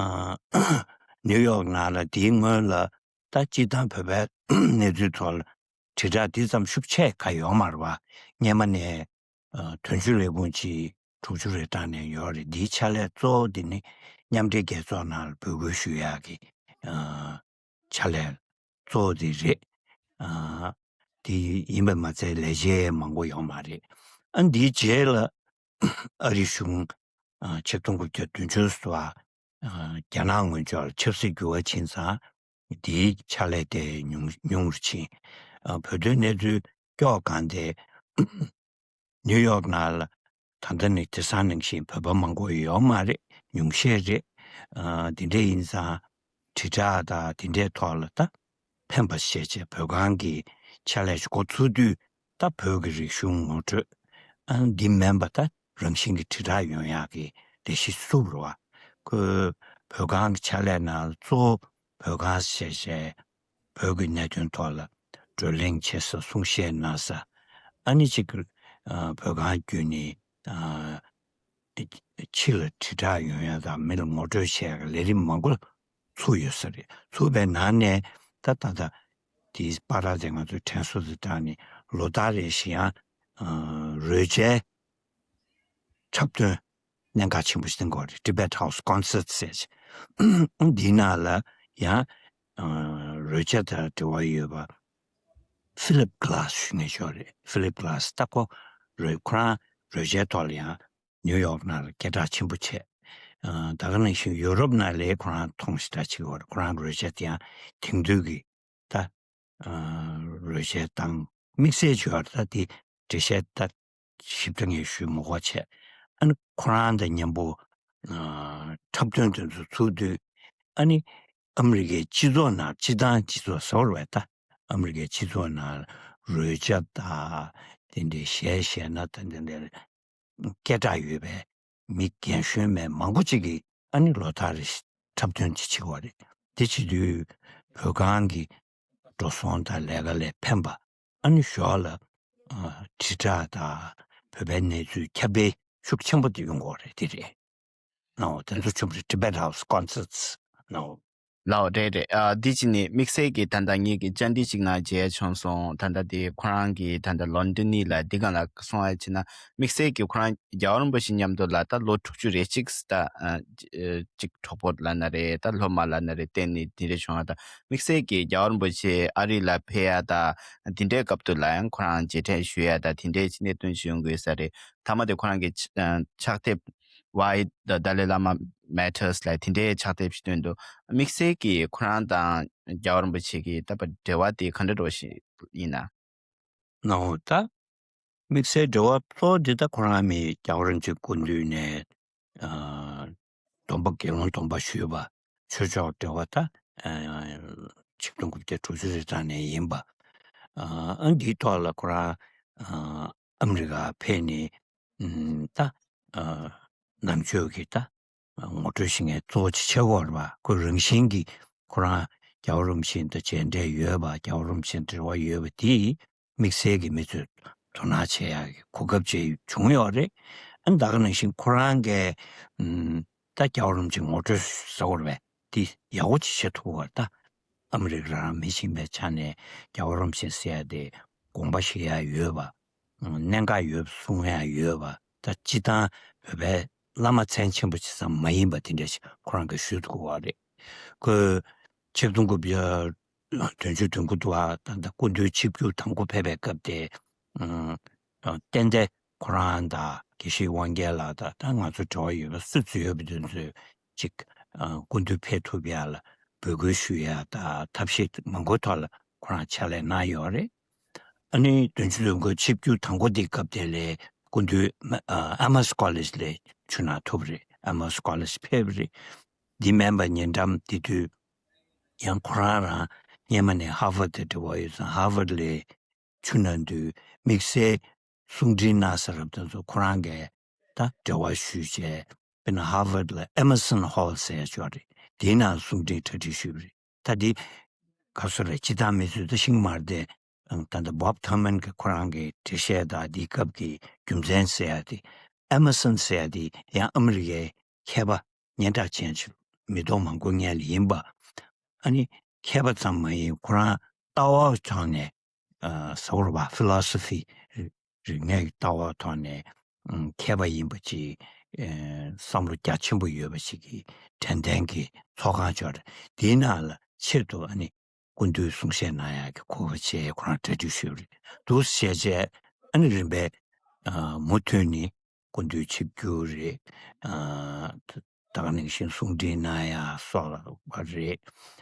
ནིའུ་ཡོག་ནང་ལ་དེའི་སྔོན་ལ་ད་སྤྱིར་བཏང་བོད་པའི་གནས་ཚུལ་ཐོག་ལ་དྲིལ་བསྒྲགས་འདི་ཙམ་ཤུགས་ཆེ་ག་ཡོད་མ་རེད་བ། སྔོན་མ་ནས་ཨ་དོན་གཅོད་ལས་ཁུངས་ཀྱི་དྲུག་ཅུ་རེ་གྲངས་ནས་ཡོད་རེད། འདིའི་ཕྱག་ལས་གཙོ་བོ་འདི་ནི་མཉམ་འབྲེལ་རྒྱལ་ཚོགས་ནང་ལ་འབོད་སྐུལ་ཞུ་ཡག་གི་ཨ་ཕྱག་ལས་གཙོ་བོ་འདི་རེད། ཨ་འདི་ཡིན་པ་མ་ཚད་ལས་བྱེད་མང་པོ་ཡོད་མ་རེད། ཨ་འདིའི་རྗེས་ལ་ཨ་རིའི་གཞུང་ཨ་ཆིག་སྟོང་དགུ་བརྒྱ་བདུན་ཅུ་ལ་ཨ་རྒྱ་ནག་ངོས་ཕྱོགས་ལ་ཆབ་སྲིད་འགྱུར་བ་ཕྱིན་ཙང་། འདིའི་ཕྱག་ལས་དེ་ཉུང་ཉུང་རུ་ཕྱིན། ཨ་བོད་དོན་གནས་ཚུལ་སྐྱོག་གང་དེ་ནིའུ་ཡོག་ནང་ལ་ད་ལྟ་ནི་དེང་སང་ནང་བཞིན་བོད་པ་མང་པོ་ཡོད་མ་རེད། ཉུང་ཤས་རེད། ཨ་དེ་འདྲ་ཡིན་ཙང་དྲིལ་བསྒྲགས་དང་དེ་འདྲའི་ཐོག་ལ་ད་ཕན་པ་བྱས་བྱས་བོད་ཁང་གི་ཕྱག་ལས་ཤིག་འགོ་ཚུགས་དུས། ད་བོད་ཀྱི་རིག་གཞུང་ངོ་སྤྲོད། ཨ་འདི་མིན་པ་ད་རང་བཞིན་གྱི་དྲིལ་བསྒྲགས་ཡོང་ཡག་གི་ལས་གཞི་བཙུགས་རེད་བ། ཁོས་བོད་ཁང་གི་ཕྱག་ལས་ནང་གཙོ་བོ་བོད་ཁང་ཞེས་བྱས་བོད་ཀྱི་གནད་དོན་ཐོག་ལ་བགྲོ་གླེང་བྱེད་ས། གསུང་བཤད་གནང་ས། ཨ་ནི་གཅིག་གི་ཨ་བོད་ཁང་བརྒྱུད་ནས་ཨ་ཕྱི་ལ་དྲིལ་བསྒྲགས་ཡོང་ཡག་དང་མི་ལ་ངོ་སྤྲོད་བྱེད་ཡག་གི་ལས་རིམ་མང་པོ་ཚུགས་ཡོད་ས་རེད། ཚུགས་པའི་ནང་ནས་ད་ད་ལྟ་དེའི་བར་དེ་ང་ཚོས་དྲན་གསོ་དེ་བཏང་ནས་ལོ་ལྟར་རེ་བཞིན་ཡང་ཨ་རོལ་ཆའི་འཁྲབ་སྟོན་གནད་འགག་ཆེན་པོ་ཞིག་གཏོང་གི་ཡོད་རེད། Tibet House Concert ཟེར་ཅིག་འདིའི་ནང་ལ་ཡང་ཨ་རོལ་ཆ་དང་འབྲེལ་བ་ཡོད་པ་Philip Glass ཞུ་མཁན་ཞིག་ཡོད་རེད། Philip Glass ད་ཁོ་རོལ་ཁོ་རང་རོལ་ཆའི་ཐོག་ལ་ཡང་ནིའུ་ཡོག་ནང་ལ་སྐད་གྲགས་ཆེན་པོ་བྱས། ཨ་ད་ག་ནང་བཞིན་ཡུ་རོབ་ནང་ལའི་ཁོ་རང་མཐོང་ཞེ་དྲག་བྱེད་ཀྱི་ཡོད་རེད། ཁོ་རང་རོལ་ཆ་དེ་ཡང་དེང་དུས་ཀྱི་ད་ཨ་རོལ་ཆའི་སྟངས་དམིགས་བསལ་བྱུང་བ་ད་དེ་འགྲེལ་བཤད་ད་ཞིབ་ཕྲ་ངས་ཞུ་མི་དགོས་བྱས། ཨ་ནི་ཁོ་རང་དང་མཉམ་པོ་ཨ་འཁྲབ་སྟོན་དེ་ཚོ་ཚུགས་དུས། ཨ་ནི་ཨ་མི་རི་ཀའི་སྤྱི་ཚོགས་ནང་། སྤྱིར་བཏང་སྤྱི་ཚོགས་ཟེར་བ་རེད་པས། ད་ཨ་མི་རི་ཀའི་སྤྱི་ཚོགས་ནང་རོལ་ཆ་དང་དེ་འདྲའི་གཞས་གཞས་སྣ་དང་དེ་འདྲའི་སྐད་གྲགས་ཡོད་པའི་མི་རྒན་གཞོན་མེད་མང་པོ་ཅིག་གིས་ཨ་ནི་ལོ་ལྟར་རེ་འཁྲབ་སྟོན་ཅིག་བྱེད་ཀྱི་ཡོད་རེད། དེ་བྱེད་དུས་བོད་ཁང་གི་འགྲོ་སོང་དང་ལས་ཀ་ལས་ཕན་པ། ཨ་ནི་ཞོར་ལ་ཨ་དྲིལ་བསྒྲགས་དང་བོད་པའི་གནས་ཚུལ་ཁྱབ་སྤེལ་ཤུགས་ཆེན་པོ་དེ་ཡོང་གི་ཡོད་རེད། དེ་རེད། ཨོ་དེ་ཚོ་བྱུང་བ་རེད། Tibet House Concerts ནའོ། ལའོ་རེད་རེད། ཨ་འདི་ཅི་ནི་དམིགས་བསལ་གྱི་ད་ལྟ་ངེད་ཀྱི་བཅར་འདྲི་ཅིག་ནང་མཇལ་བྱུང་སོང་། ད་ལྟ་དེ་ཁོ་རང་གི་ད་ལྟ་ལོན་ཌོན་ནི་ལ་འདི་ག་ལ་སོང་བ་ཕྱིན་ན། དམིགས་བསལ་གྱི་ཁོ་རང་རྒྱལ་བ་རིན་པོ་ཆེ་མཉམ་དུ་ལ་ད་ལོ་དྲུག་ཅུ་རེ་གཅིག་ད་ཨ་ཅིག་གྲོགས་པོ་ལབ་ན་རེད། ད་སློབ་མ་ལབ་ན་རེད། བསྟེན་ནས་དེ་འདྲ་བྱུང་བ་དང་། དམིགས་བསལ་གྱི་རྒྱལ་བ་རིན་པོ་ཆེ་ཨ་རི་ལ་ཕེབས་ཡ་དང་དེ་འདྲའི་སྐབས་དུ་ལ་ཡང་ཁོ་རང་མཇལ་འཕྲད་ཞུ་ཡ་དང་དེ་འདྲའི་གནད་དོན་ཞིག་ཡོང་གི་ཡོད་ས་རེད། མཐའ་མ་དེ་ཁོ་རང་གི་ཕྱག་དེབ་Why the Dalai Lama Matters ལ་དེ་འདྲའི་ཕྱག་དེབ་ཞིག་བཏོན་འདུག་དམིགས་བསལ་གྱིས་ཁོ་རང་དང་རྒྱལ་བ་རིན་པོ་ཆེ་གི་ད་བར་འབྲེལ་བ་དེ་ག་འདྲ་འདྲ་བོ་ཞིག་ཡིན་ན། ནའོ་ད། དམིགས་བསལ་འབྲེལ་བ་གཙོ་བོ་འདི་ད་ཁོ་རང་མི་རྒྱལ་བ་རིན་པོ་ཆེ་སྐུ་མདུན་ནས་ཨ་སྡོམ་པ་དགེ་སློང་སྡོམ་པ་ཞུས་པ། ཆོས་ཕྱོགས་འབྲེལ་བ་ད་ཨ་ཆིག་སྟོང་དགུ་བརྒྱ་དྲུག་ཅུ་རེ་གྲངས་ནས་ཡིན་པ། ཨ་འདིའི་ཐོག་ལ་ཁོ་རང་ཨ་ཨ་མི་རི་ཀ་ཕེབས་ནས་ཨམ་ད་ཨ་ནང་ཆོས་ཀྱི་ད་ ངོ་སྤྲོད་བྱེད་མཁན་གཙོ་བོ་ཅིག་བྱེད་དགོས་རེད་པ། ཁོས་རང་བཞིན་གྱིས་ཁོ་རང་རྒྱལ་བ་རིན་པོ་ཆེ་དང་མཇལ་འཕྲད་ཡོད་པ། རྒྱལ་བ་རིན་པོ་ཆེ་འབྲེལ་བ་ཡོད་པ་དེ་དམིགས་བསལ་གྱི་མི་ཚོས་དོ་སྣང་བྱེད་ཡག་གི་གོ་སྐབས་ཅིག་བྱུང་ཡོད་རེད། ཨ་ནི་ད་ག་ནང་བཞིན་ཁོ་རང་གིས་ཨམ། ད་རྒྱལ་བ་རིན་པོ་ཆེ་ངོ་སྤྲོད་ཟེར་དགོས་རེད་པས། དེ་ཡག་པོ་ཅིག་བྱེད་ཐུབ་པ་རེད། ད་ཨ་མི་རི་ཀ་རང་མི་ཡིན་པའི་ཆ་ནས་རྒྱལ་བ་རིན་པོ་ཆེ་ཟེར་ཡ་དེ་དགོངས་པ་བཞེས་ཡ་ཡོད་པ། གནད་འགག་ཡོད་པ་གསུང་ཡ་ཡོད་པ། ད་སྤྱིར་བཏང་བོད་པའི་བླ་མ་མཚན་ཆེན་པོ་ཅིག་ཙམ་མ་ཡིན་པ་དེ་འདྲ་ཞིག་ཁོ་རང་གིས་ཞུ་ཐུབ་པ་རེད། ཁོས་ཆིག་སྟོང་དགུ་བརྒྱ་བདུན་ཅུ་དོན་དགུ་དུ་བ་ད་ལྟ་སྐུ་མདུན་ཆིབས་བསྒྱུར་དང་པོ་ཕེབས་པའི་སྐབས་དེ། ཨ་ཨ་ཏན་ཏན་ཁོ་རང་དང་དགེ་བཤེས་དབང་རྒྱལ་ལགས་དང་ད་ང་ཚོ་འབྲེལ་བ་ཡོད་པ་སུ་ཚོད་ཡོད་པ་དེ་ཚོས་ཅིག་ཨ་སྐུ་མདུན་ཕེབས་ཐུབ་ཡ་ལ་འབོད་སྐུལ་ཞུ་ཡ་དང་ཐབས་ཤེས་མང་པོའི་ཐོག་ལ་ཁོ་རང་ཕྱག་ལས་གནང་ཡོད་རེད། ཨ་ནི་བདུན་ཅུ་དོན་དགུ་ཆིབས་བསྒྱུར་དང་པོ་དེའི་སྐབས་དེ་ལ་སྐུ་མདུན་ཨ་ཨ་མོ་སི་ཀོ་ལེཇ་ལ་ཕྱག་ལས་གནང་ཐུབ་རེད། ཨ་མོ་སི་ཀོ་ལེཇ་ཕེབས་རེད། འདི་མིན་པ་ཉེ་འགྲམ་དེ་དུས་ཡང་ཁོ་རང་རང་སྔོན་མ་ནས་ཧར་ཝར་ཌི་དང་འབྲེལ་བ་ཡོད་ཙང་ཧར་ཝར་ཌི་ལ་ཕྱག་ལས་གནང་དུས་དམིགས་བསལ་གསུང་འཕྲིན་གནང་ས་རབ་དེ་ཚོ་ཁོ་རང་གིས་ད་འབྲེལ་བ་ཞུས་བྱས། དཔེར་ན་ཧར་ཝར་ཌི་ལ་ཨེ་མར་སོན་ཧོལ་ཟེར་ཡ་ཅིག་ཡོད་རེད། དེའི་ནང་གསུང་འཕྲིན་གྲ་སྒྲིག་ཞུས་པ་རེད། ད་འདི་ག་སོ་རེད། སྤྱིར་བཏང་མི་ཚོས་ད་ཤེས་ཀྱི་མ་རེད་དེ། ད་ལྟ་བོབ་ཐར་མན་གྱིས་ཁོ་རང་གི་འགྲེལ་བཤད་དང་འདིའི་སྐབས་ཀྱི་རྒྱུ་མཚན་ཟེར་ཡ་དེ། ཨེ་མར་སོན་ཟེར་ཡ་དེ་ཡང་ཨ་མི་རི་ཀའི་མཁས་པ་སྙན་གྲགས་ཅན་ཅིག་མི་ཐོག་མང་པོ་མཁན་ལ་ཡིན་པ། ཨ་ནི་མཁས་པ་ཙམ་མ་ཡིན་ཁོ་རང་ལྟ་བ་ཐོག་ནས་ཨ་ཟེར་བ་རེད་པ། ཕི་ལོ་སོ་ཕི། རིག་གནས་ཀྱི་ལྟ་བ་ཐོག་ནས་ཨ་མཁས་པ་ཡིན་པ་ཅིག་ཨ་བསམ་བློ་རྒྱ་ཆེན་པོ་ཡོད་པ་ཞིག་གི་དྲན་རྟེན་གྱི་ཚོགས་ཁང་ཅིག་ཡོད་རེད། དེའི་ནང་ལ་ཆེད་དུ་ཨ་ནི་སྐུ་མདུན་གསུང་བཤད་གནང་ཡག་གི་གོ་སྐབས་བྱས་ཁོ་རང་གྲ་སྒྲིག་ཞུས་པ་རེད། འདུག་སེ་བྱས་བྱས་ཨ་ནི་རིམ་པས་ཨ་མུ་མཐུད་ནས་སྐུ་མདུན་ཆིབས་བསྒྱུར་རེད། ཨ་ད་ག་ནང་བཞིན་གསུང་འཕྲིན་གནང་ཡག་སོགས་ལ་བ་རེད།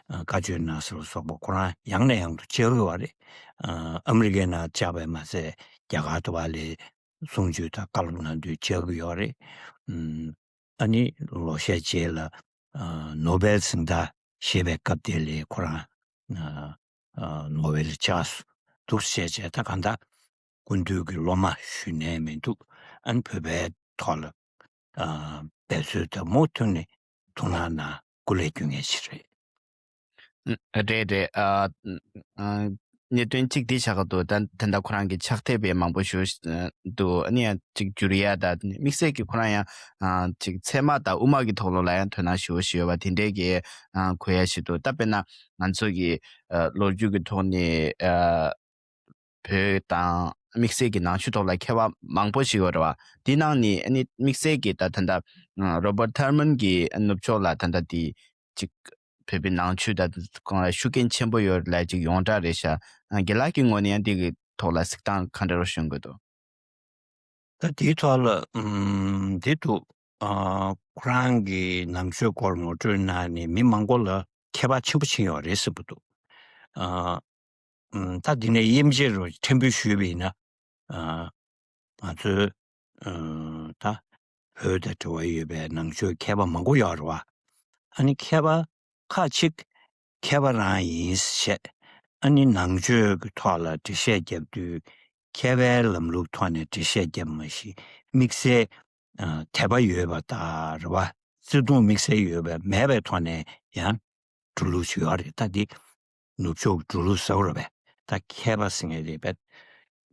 ཨ་བཀའ་ཆོས་གནང་ས་ལ་སོགས་པ་ཁོ་རང་ཡང་ནས་ཡང་དུ་བཅར་ཡོད་པ་རེད། ཨ་ཨ་མི་རི་ཀའི་ནང་བཅར་བས་མ་ཟད་རྒྱ་གར་དུ་བ་ལ་གསུང་ཆོས་དང་བཀའ་སློབ་གནང་དུས་བཅར་གྱི་ཡོད་རེད། ཨ་ཨ་ནི་ལོ་ཤས་རྗེས་ལ་ཨ་ནོ་བེལ་གཟེངས་རྟགས་བཞེས་པའི་སྐབས་དེ་ལ་ཁོ་རང་ཨ་ཨ་ནོ་བེལ་བཅར་སོང་། འདུག་སེ་བྱས་བྱས་ད་གང་ལྟར་སྐུ་མདུན་གྱི་སློབ་མ་ཞུ་ནས་མི་འདུག་ཨ་ནི་བོད་པའི་ཐོག་ལ་ཨ་འབད་རྩོལ་དང་མུ་མཐུད་ནས་ཐུགས་སྣང་གནང་། སྐུ་ལས་རྒྱུ་ངེས་ཤིག་རེད། ཨ་རེད་རེད། ཨ་ཨ་གནད་དོན་གཅིག་འདི་བཞག་གི་འདུག་ད་ད་ལྟ་ཁོ་རང་གི་ཕྱག་དེབ་དཔེ་མང་པོ་ཞིག་འདུག་ཨ་ནི་ཡང་གཅིག་བསྒྱུར་ཡ་ད་དམིགས་བསལ་གྱི་ཁོ་རང་ཡང་ཨ་གཅིག་ཚད་མ་དང་དབུ་མ་གི་ཐོག་ལ་ཡང་དོ་སྣང་ཞེ་པོ་ཞིག་ཡོད་པ་དེ་འདྲས་ཀྱི་ཨ་གོ་ཡ་ཞིག་འདུག་ད་དཔེར་ན་ང་ཚོ་གི་ཨ་ལོ་རྒྱུས་ཀྱི་ཐོག་ནས་ཨ་བོད་དང་དམིགས་བསལ་གྱི་ནང་ཆོས་ཐོག་ལ་མཁས་པ་མང་པོ་ཞིག་ཡོད་རེད་པ། དེའི་ནང་ནས་ཨ་ནི་དམིགས་བསལ་གྱི་ད་ད་ལྟ་ཨ་རོ་བར་ཐར་མན་གྱི་ནུབ་ཕྱོགས་ལ་ད་ལྟ་དེ་གཅིག་བོད་པའི་ནང་ཆོས་ད་ཁོང་ལ་ཤུགས་རྐྱེན་ཆེན་པོ་ཡོད་ལབ་ཅིག་ཡོངས་གྲགས་རེད་ཤག་ཨ་རྒན་ལགས་ཀྱི་ངོས་ནས་ཡང་འདི་གི་ཐོག་ལ་གཟིགས་སྟངས་ག་འདྲ་རུ་ཤོང་གི་འདུག་ད་དེའི་ཐོག་ལ་ཨམ་འདི་འདུག་ཨ་ཁོ་རང་གི་ནང་ཆོས་སྐོར་ངོ་སྤྲོད་གནང་ནས་མི་མང་པོ་ལ་ཁྱད་པར་ཆེན་པོ་ཕྱིན་ཡོད་རེད་ཟེར་གྱི་འདུག་ཨ་ཨམ་ད་འདི་ནས་དབྱེ་འབྱེད་རུ་ཕྲན་བུ་ཞུས་པ་ཡིན་ན། ཨ་ང་ཚོའི་ཨ་ད་བོད་དང་འབྲེལ་བ་ཡོད་པའི་ནང་ཆོས་མཁས་པ་མང་པོ་ཡོད་རེད་པ། ཨ་ནི་མཁས་པ་ཁ་ཅིག་མཁས་པ་རང་ཡིན་ཟེར། ཨ་ནི་ནང་ཆོས་ཀྱི་ཐོག་ལ་འགྲེལ་བཤད་བརྒྱབ་དུས་མཁས་པའི་ལམ་ལུགས་ཐོག་ནས་འགྲེལ་བཤད་བརྒྱབ་མ་གཞི་དམིགས་བསལ་ཨ་དད་པ་ཡོད་པ་དང་རེད་པ། བརྩེ་དུང་དམིགས་བསལ་ཡོད་པ་མེད་པའི་ཐོག་ནས་ཡང་འགྲོ་ལུགས་ཤིག་ཡོད་རེད། ད་འདི་ནུབ་ཕྱོགས་ཀྱི་འགྲོ་ལུགས་ཟེར་བ་རེད་པས། ད་མཁས་པ་ཟེར་མཁན་དེ་བས་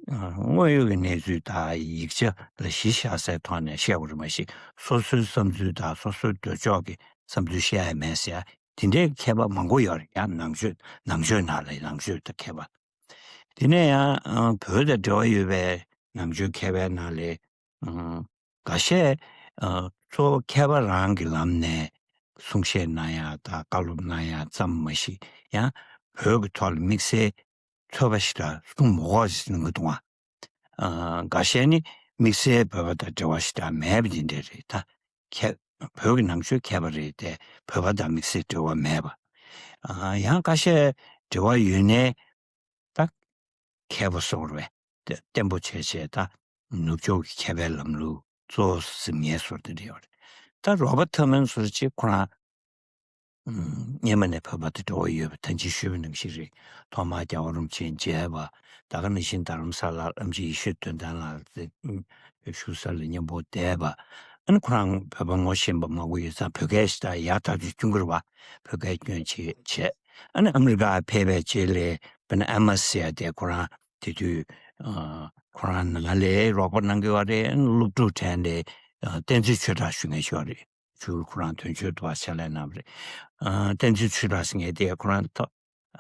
དངོས་ཡོད་ཀྱི་གནས་ཚུལ་དང་ཡིག་ཆ་ལ་གཞི་བཞག་སའི་ཐོག་ནས་བཤད་པ་རེད་མ་གཞི། སོ་སོའི་བསམ་ཚུལ་དང་སོ་སོའི་འདོད་ཕྱོགས་ཀྱི་བསམ་ཚུལ་བཤད་ཡ་མེད་ཟེར་ཡ་དེ་འདྲའི་མཁས་པ་མང་པོ་ཡོད་རེད། ཡང་ནང་ཆོས་ནང་ཆོས་ནང་ལ་ནང་ཆོས་དང་མཁས་པ། དེ་ནས་ཡང་ཨ་བོད་དང་འབྲེལ་བ་ཡོད་པའི་ནང་ཆོས་མཁས་པའི་ནང་ལས་ཨ་འགའ་ཤས་ཨ་གཙོ་བོ་མཁས་པ་རང་གི་ལམ་ནས་གསུང་བཤད་གནང་ཡ་དང་བཀའ་སློབ་གནང་ཡ་ཙམ་མ་གཞི། ཡང་བོད་ཀྱི་ཐོག་ལ་དམིགས་བསལ་ཚོད་དཔག་ཞེ་དྲག་གསུང་མི་དགོས་ཟེར་གྱི་འདུག་ཨ། ཨ་འགའ་ཤས་ནི་དམིགས་བསལ་བོད་པ་དང་འབྲེལ་བ་ཞེ་དྲག་མེད་པ་འདི་འདྲ་རེད། ད་མཁས་བོད་ཀྱི་ནང་ཆོས་མཁས་པ་རེད་དེ་བོད་པ་དང་དམིགས་བསལ་འབྲེལ་བ་མེད་པ། ཨ་ཡང་ཁ་ཤས་འབྲེལ་བ་ཡོད་ནའི་ད་མཁས་པ་བཟོ་དགོས་རེད་པས། དེ་བརྟན་པོ་བྱས་བྱས་ད་ནུབ་ཕྱོགས་ཀྱི་མཁས་པའི་ལམ་ལུགས་གཙོ་བོ་ཟིན་མཁན་བཟོ་འདྲ་རེད་པ། ད་རོ་བར་ཐར་མན་བཟོ་འདྲ་ཅིག་ཁོ་རང་ཨ་སྔོན་མ་ནས་བོད་པ་དང་འབྲེལ་བ་ཡོད་པ་ད་གིན་ཞུས་པ་ནང་བཞིན་རེད། ཐོག་མར་རྒྱལ་བ་རིན་པོ་ཆེ་མཇལ་བ། ད་ག་ནང་བཞིན་རྡ་རམ་ས་ལར་ཨེམ་ཆི་ཡེ་ཤེས་དོན་ལྡན་ལགས་བཞུགས་ས་ལ་མཉམ་པོ་བསྡད་པ། ཨ་ནི་ཁོ་རང་བོད་པ་ངོ་ཤེས་པ་མང་པོ་ཡོད་ཙང་བོད་སྐད་ཞིག་ད་ཡག་ཐག་ཆོད་སྐྱོན་གྱི་རེད་བ། བོད་སྐད་སྐྱོན་ཅིག་བྱས། ཨ་ནི་ཨ་མི་རི་ཀ་ཕེབས་པའི་རྗེས་ལ་དཔེར་ན་ཨེ་མ་ཟེར་ཡ་དེ་ཁོ་རང་དེ་དུས་ཨ་ཁོ་རང་ནང་ལ་རོགས་པ་གནང་གི་ཡོད་རེད། ཨ་ནི་སློབ་ཕྲུག་གྲས་ལ་ཨ་བསྟན་འཛིན་ཆོས་གྲགས་ཞུ་མཁན་ཞིག་ཡོད་རེད། ཇུ་ཁོ་རང་དོན་གཅོད་དུ་བ་ཕྱག་ལས་གནང་བ་རེད། ཨ་བསྟན་འཛིན་ཆོས་གྲགས་ཟེར་མཁན་དེ་ཁོ་རང་ཐོག་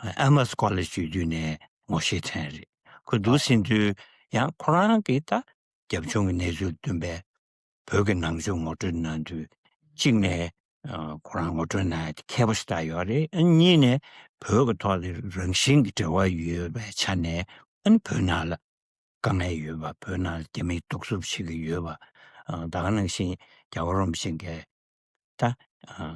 ཨ་མ་སི་ཀོ་ལེ་ཇི་ཡོད་དུས་ནས་ངོ་ཤེས་ཐོན་རེད། ཁོ་འདུག་ཟིན་དུས་ཡང་ཁོ་རང་གིས་ད་རྒྱབ་ལྗོངས་ཀྱི་གནས་ཚུལ་བསྟུན་པའི་བོད་ཀྱི་ནང་ཆོས་ངོ་སྤྲོད་གནང་དུས་གཅིག་ནས་ཨ་ཁོ་རང་ངོ་སྤྲོད་གནང་ཡ་དེ་མཁས་པོ་ཞིག་ད་ཡོད་རེད། ཨ་གཉིས་ནས་བོད་ཀྱི་ཐོག་ལ་རང་བཞིན་གྱི་འབྲེལ་བ་ཡོད་པའི་ཆ་ནས་ཨ་ནི་བོད་ནང་ལ་དཀའ་ངལ་ཡོད་པ། བོད་ནང་རྒྱ་མིས་གདུག་རྩུབ་བྱེད་ཀྱི་ཡོད་པ། ཨ་ད་ག་ནང་བཞིན་རྒྱལ་བ་རིན་པོ་ཆེ་གིས་ད་ཨ་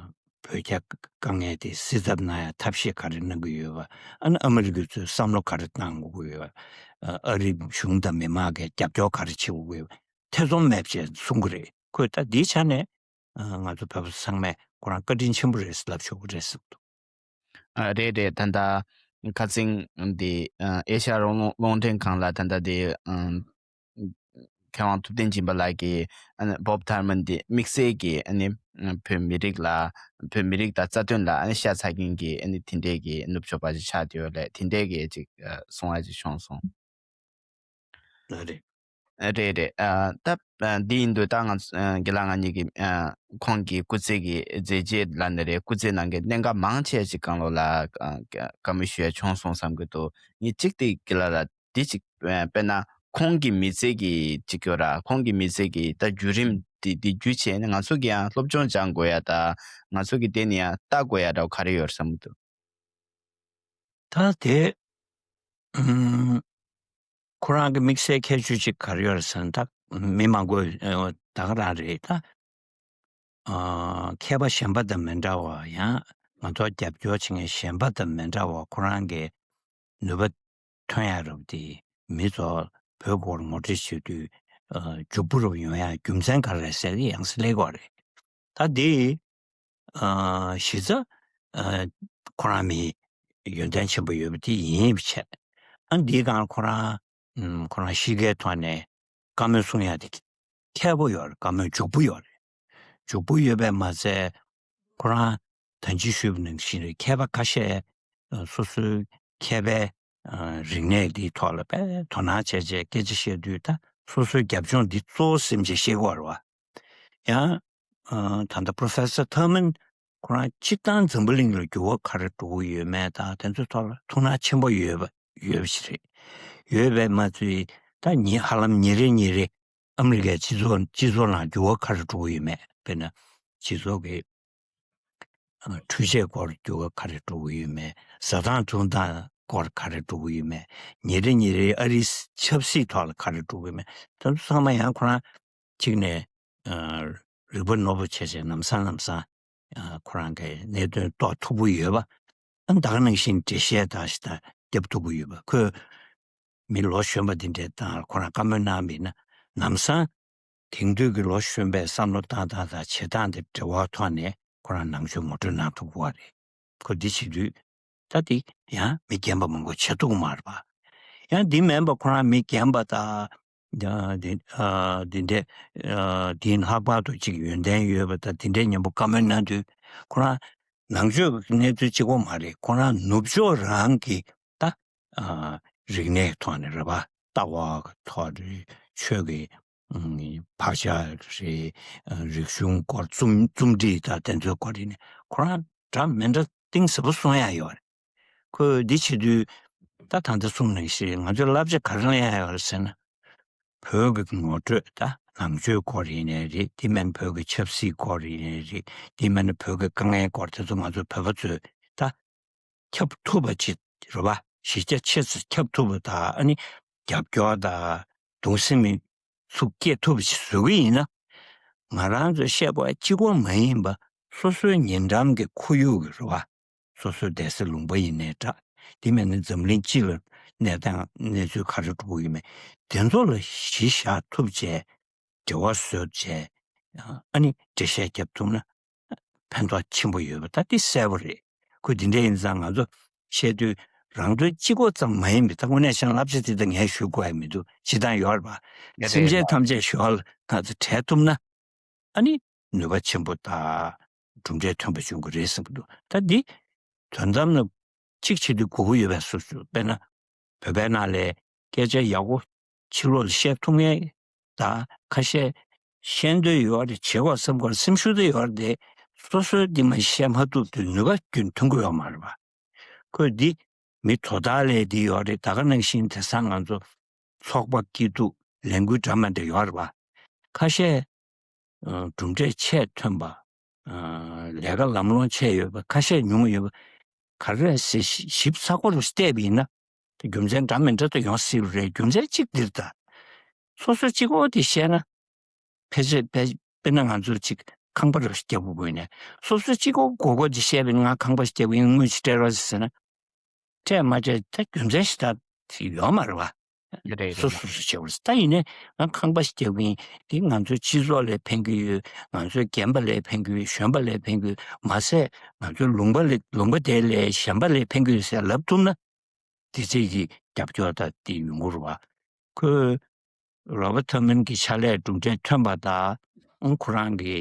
བོད་རྒྱ་དཀའ་ངལ་དེ་སེལ་ཐབས་གནང་ཡ་ཐབས་ཤེས་ག་རེ་གནང་གི་ཡོད་པ། ཨ་ནི་ཨ་མི་རི་ཀ་ཚོས་བསམ་བློ་ག་རེ་གཏང་དགོས་ཀྱི་ཡོད་པ། ཨ་ཨ་རི་གཞུང་དང་མི་མང་གིས་རྒྱབ་སྐྱོར་ག་རེ་བྱེད་དགོས་ཀྱི་ཡོད་པ། ཐེ་ཚོམ་མེད་པ་བྱས་གསུང་གི་རེད། ཁོས་ད་འདིའི་ཆ་ནས་ཨ་ང་ཚོ་བོད་པ་ཚང་མས་ཁོ་རང་བཀའ་དྲིན་ཆེན་པོ་རེད་ལབ་ཆོག་གི་རེད་བསམ་འདུག་ཨ་རེད་རེད། ད་ལྟ་ཁ་སང་འདི་ཨ་ཨེ་ཤ་ཡ་རླུང་རླུང་འཕྲིན་ཁང་ལ་ད་ལྟ་འདི་ཨ་མཁས་དབང་ཐུབ་བསྟན་སྦྱིན་པ་ལགས་ཀྱིས་ཨ་ནི་བོབ་ཐར་མན་འདི་དམིགས་བསལ་གྱི་ཨ་ནི་བོད་མི་རིགས་ལ་བོད་མི་རིགས་དང་རྩ་དོན་ལ་ཨ་ནི་ཤ་ཚ་མཁན་གྱི་ཨ་ནི་དེ་འདྲས་ཀྱི་ནུབ་ཕྱོགས་པ་ཞིག་ཆགས་བསྡད་ཡོད་ལས། དེ་འདྲས་ཀྱི་ཅིག་ཨ་གསུང་བ་ཅིག་བྱུང་སོང་། ལགས་རེད། ཨ་རེད་རེད། ཨ་ད་ཨ་འདི་ཡིན་དུས་ད་ང་ཚོ་ཨ་རྒན་ལགས་ང་གཉིས་ཀྱིས་ཨ་ཁོང་གི་སྐུ་ཚེ་གི་མཛད་རྗེས་ལ་ནི་རེད། སྐུ་ཚེ་ནང་གི་གནད་འགག་མང་ཆེ་ཞིག་སྒང་ལོགས་ལ་ཨ་བཀའ་མོལ་ཞུ་ཡ་བྱུང་སོང་བསམ་གྱི་འདུག་ངས་གཅིག་དེ་རྒན་ལགས་ལ་འདི་གཅིག་ཨ་དཔེར་ན་ཁོང་གི་མི་ཚེ་གི་གཅིག་ཡོད་ར། ཁོང་གི་མི་ཚེ་གི་ད་བརྒྱུད་རིམ་འདི་འདི་བརྒྱུད་བྱས་ནས་ང་ཚོ་གི་ཡང་སློབ་སྦྱོང་སྦྱང་དགོས་ཡ་ད་ང་ཚོ་གི་དེ་ནི་ཡང་ལྟ་དགོས་ཡ་འདྲ་བོ་ག་རེ་ཡོད་རེད་བསམ་གྱི་འདུག་ད་དེ་ཨུམ། ཁོ་རང་གི་དམིགས་བསལ་ཁྱད་ཆོས་ཅིག་ག་རེ་ཡོད་རེད་ཟེར་ན། ད་མི་མང་པོས་ཨ་ད་ག་རང་རེད་ད། ཨ་མཁས་པ་གཞན་པ་དང་མི་འདྲ་བ། ཡང་ང་ཚོར་རྒྱབ་སྐྱོར་བྱེད་མཁན་གཞན་པ་དང་མི་འདྲ་བ། ཁོ་རང་གི་ནུས་པ་ཐོན་ཡ་རབས་དེ་མི་ཚོ་བོད་སྐོར་ངོ་སྤྲོད་བྱེད་དུས་ཨ་མགྱོགས་པོ་རབས་ཡོང་ཡ་རྒྱུ་མཚན་ག་རེ་རེད་ཟེར་ཏེ་ཡང་སེ་སླེབས་ཀྱི་ཡོད་རེད། ད་དེ་ཨ་གཞི་རྩ་ཨ་ཁོ་རང་མི་ཡོན་ཏན་ཆེན་པོ་ཡོད་པ་དེ་ཡིན་པ་བྱས། ཨ་འདིའི་སྒང་ཁོ་རང་ཨམ་ཁོ་རང་གཤིས་ཀའི་ཐོག་ནས་བཀའ་མོལ་གསུང་ཡ་དེ་མཁས་པོ་ཡོད་རེད། བཀའ་མོལ་མགྱོགས་པོ་ཡོད་རེད། མགྱོགས་པོ་ཡོད་པས་མ་ཚད་ཁོ་རང་ད་ཅི་ཞུས་པ་ནང་བཞིན་རེད། མཁས་པ་ཁ་ཤས་ཨ་སོ་སོའི་མཁས་པའི་ཨ་རིག་གནས་འདིའི་ཐོག་ལ་དཔེ་དོ་སྣང་བྱས་བྱས་སྐད་ཆ་བཤད་དུས་ད་སོ་སོའི་རྒྱབ་ལྗོངས་འདི་གཙོ་བོ་སེམས་ཀྱིས་ཤེས་ཀྱི་ཡོད་རེད་བ། ཡང་ཨ་ད་ལྟ་Professor Thurman ཁོ་རང་སྤྱིར་བཏང་འཛམ་བུ་གླིང་ལ་འགྱུར་བ་ག་རེ་འགྲོ་གི་ཡོད་མེད་དང་དེ་ཚོའི་ཐོག་ལ་ཐུགས་སྣང་ཆེན་པོ་ཡོད་པ་ཡོད་པ་ཞིག་རེད། ཡོད་པས་མ་ཚད་ད་ཉི་ཧ་ལམ་ཉིན་རེ་ཉིན་རེ་ཨ་མི་རི་ཀའི་སྤྱི་ཚོགས་སྤྱི་ཚོགས་ནང་འགྱུར་བ་ག་རེ་འགྲོ་གི་ཡོད་མེད། དཔེར་ན་སྤྱི་ཚོགས་ཀྱི་ཨ་འཕྲུལ་ཆས་སྐོར་འགྱུར་བ་ག་རེ་འགྲོ་གི་ཡོད་མེད། ཟ་སྟངས་འཐུང་སྟངས་སྐོར་ག་རེ་འགྲོ་གི་ཡོད་མེད། ཉིན་རེ་ཉིན་རེ་ཨ་རིའི་ཆབ་སྲིད་ཐོག་ལ་ག་རེ་འགྲོ་གི་ཡོད་མེད། དེ་ཚོ་ཚང་མ་ཡང་ཁོ་རང་གཅིག་ནས་ཨ་རིག་པ་རྣོ་པོ་བྱས་བྱས་ལམ་སང་ལམ་སང་ཨ་ཁོ་རང་གི་གནད་དོན་རྟོགས་ཐུབ་ཀྱི་ཡོད་པ། ཨ་ད་ག་ནང་བཞིན་འགྲེལ་བཤད་དང་ཞིག་དང་རྒྱབ་ཐུབ་ཀྱི་ཡོད་པ། ཁོས་མི་ལོ་གཞོན་པ་འདི་འདྲའི་སྟེང་ལ་ཁོ་རང་བཀའ་མོལ་གནང་བ་ཡིན་ན་ལམ་སང་དེང་དུས་ཀྱི་ལོ་གཞོན་པའི་བསམ་བློ་བཏང་སྟངས་དང་བྱེད་སྟངས་དེ་འབྲེལ་བ་ཐོག་ནས་ཁོ་རང་ནང་ཆོས་ངོ་སྤྲོད་གནང་ཐུབ་ཀྱི་ཡོད་རེད། ཁོ་འདི་བྱེད་དུས་ད་དེ་ཡང་མི་རྒན་པ་མང་པོ་བྱེད་ཐུབ་ཀྱི་མ་རེད་པ། ཡང་འདི་མིན་པ་ཁོ་རང་མི་རྒན་པ་དང་། ཨ་འདི་ཨ་འདི་འདྲས་ཨ་འདིའི་ལྷག་པར་དུ་ཅིག་ཡོན་ཏན་ཡོད་པ་དང་དེ་འདྲས་མཉམ་པོ་བཀའ་མོལ་གནང་དུས་ཁོ་རང་ནང་ཆོས་ཀྱི་གནས་ཚུལ་གཅིག་པོ་མ་རེད། ཁོ་རང་ནུབ་ཕྱོགས་རང་གི་ད་ཨ་རིག་གནས་ཐོག་ནས་རེད་པ། ལྟ་བ་གི་ཐོག་རེད། ཆོས་ཀྱི་ཨ་བག་ཆགས་རེད། ཨ་རིག་གཞུང་སྐོར་རྩོམ་རྩོམ་སྒྲིག་དང་དེ་ཚོའི་སྐོར་རེད་ནས་ཁོ་རང་འདྲ་མི་འདྲ་གཏིང་ཟབ་པོ་གསུང་ཡ་ཡོད་རེད། ཁོས་འདི་བྱེད་དུས་ད་ད་ལྟ་གསུངས་ནང་བཞིན་ང་ཚོས་བསླབ་བྱ་ག་རེ་ལེན་ཡ་ཡོད་རེད་ཟེར་ན། བོད་ཀྱི་ངོ་སྤྲོད་ད་ནང་ཆོས་སྐོར་ཡིན་ནའི་རེད། དེ་མིན་བོད་ཀྱི་ཆབ་སྲིད་སྐོར་ཡིན་ནའི་རེད། དེ་མིན་བོད་ཀྱི་དཀའ་ངལ་སྐོར་དེ་ཚོ་ང་ཚོ་བོད་པ་ཚོས་ད་ཁྱབ་ཐུབ་པ་ཅིག་རེད་པ། གཞི་རྒྱ་ཆེ་ཙམ་ཁྱབ་ཐུབ་པ་དང་ཨ་ནི་རྒྱབ་སྐྱོར་དང་གདུང་སེམས་ཚུགས་སྐྱེད་ཐུབ་པ་ཅིག་བཟོ་གི་ཡིན་ན། ང་རང་ཚོས་བཤད་དགོས་གཅིག་པོ་མ་ཡིན་པ་སོ་སོའི་ཉེ་འགྲམ་གྱི་ཁོར་ཡུག་གི་རེད་པ། སོ་སོའི་སྡེ་སྲིད་ལུང་པ་ཡིན་ནའི་འདྲ། དེ་མིན་ན་འཛམ་གླིང་སྤྱི་ལ་གནས་སྟངས་གནས་ཚུལ་ག་རེ་འགྲོ་གི་ཡོད་མེད་དེ་ཚོ་ལ་གཞི་བཞག་ཐུབ་བྱས། འབྲེལ་བ་བཟོས་བྱས། ཨ་ནི་འགྲེལ་བཤད་རྒྱབ་ཐུབ་ན་ཕན་ཐོགས་ཆེན་པོ་ཡོད་པ་ད་འདི་གསལ་པོ་རེད། ཁོས་འདི་འདྲ་ཡིན་ཙང་ང་ཚོ་བཤད་དུས་རང་དོན་གཅིག་པོ་ཙམ་མ་ཡིན་པའི་ད་དངོས་གནས་བྱས་ན་བསླབ་བྱ་འདི་ད་ངས་ཞུ་དགོས་ཡ་མི་འདུག་སྤྱིར་བཏང་ཡོད་རེད་པ། རེད་སེམས་ཅན་རེད། ཐམས་ཅད་ཞོར་ལ་ང་ཚོ་བྲལ་ཐུབ་ན། ཨ་ནི་ནུས་པ་ཆེན་པོ་དང་གྲུབ་འབྲས་ཐོན་པ་བྱུང་གི་རེད་བསམ་གྱི་འདུག་ད་འདི་དོན་དམ་ལ་གཅིག་བྱེད་དུས་དགོས་མཁོ་ཡོད་པའི་སོ་སོ། དཔེར་ན་བོད་པའི་ནང་ལ་སྐད་ཆ་ཡག་པོ་ཕྱི་ལོགས་ལ་བཤད་ཐུབ་མཁན་དང་ཁ་ཤས་བཤད་འདོད་ཡོད་རེད། བྱེད་དགོས་བསམ་དགོས་སེམས་ཤུགས་དེ་ཡོད་རེད་དེ། སོ་སོའི་འདི་མ་བཤད་མ་ཐུབ་དུས་ནུས་པ་རྒྱུན་ཐོན་གི་ཡོད་མ་རེད་པ། ཁོས་འདི་མི་དོ་བདག་ལས་འདི་ཡོད་རེད། ད་ག་ནང་བཞིན་དེང་སང་ང་ཚོ་ཚོགས་པ་སྐྱིད་སྡུག་ལས་འགུལ་འདྲ་མི་འདྲ་ཡོད་རེད་པ། ཁ་ཤས་ཨ་གྲུབ་འབྲས་ཆེ་ཐོན་པ། ཨ་ལས་ཀ་ལམ་ལྷོང་ཆེ་ཡོད་པ། ཁ་ཤས་ཉུང་ཡོད་པ། ག་རེ་རེད་ཟེར་ཞིབ་ཚགས་པོ་རུ་བལྟས་པ་ཡིན་ན། དེ་རྒྱུ་མཚན་འདྲ་མི་འདྲ་དེ་ཡོང་སྲིད་རེད། རྒྱུ་མཚན་གཅིག་འདིར་ད། སོ་སོ་གཅིག་པོ་དེ་བཤད་ན། ཕལ་ཆེར་དཔེ་དཔེར་ན་ང་ཚོར་ཅིག་ཁང་པ་རུ་རྒྱག་དགོས་དགོས་ནས། སོ་སོ་གཅིག་པོ་མགོ་སྐོར་དེ་བཤད་པ་ཡིན་ན། ང་ཁང་པ་རྒྱག་པ་ཡིན། དངུལ་ཅིག་སྤྲད་རོགས་ཟེར་ན། སྤྲད་མ་སྤྲད་ད་རྒྱུ་མཚན་ཞིག་ད་ཡོད་མ་རེད་པ། རེད། སོ་རེད། སོ་སོ་བྱེད་དགོས་རེད། ད་ཡིན་ནའི་ང་ཁང་པ་ཞིག་རྒྱག་གི་ཡིན། དེ་ང་ཚོའི་སྤྱི་ཚོགས་ལ་ཕན་གྱི་ཡོད། ང་ཚོའི་རྒན་པ་ལ་ཕན་གྱི་ཡོད། གཞོན་པ་ལ་ཕན་གྱི་ཡོད། མ་ཟད་ང་ཚོའི་ལུང་པ་ལ་ལུང་པ་དེ་ལ་གཞན་པ་ལ་ཕན་གྱི་ཡོད་ཟེར་ལབ་ཐུབ་ན། དེ་ཚེ་གི་རྒྱབ་སྐྱོར་དང་དེ་ཡོང་གི་རེད་པ། ཁོས་རོ་བར་ཐར་མན་གྱི་ཕྱག་ལས་གྲུབ་འབྲས་ཐོན་པ་དང་། ཁོ་རང་གི་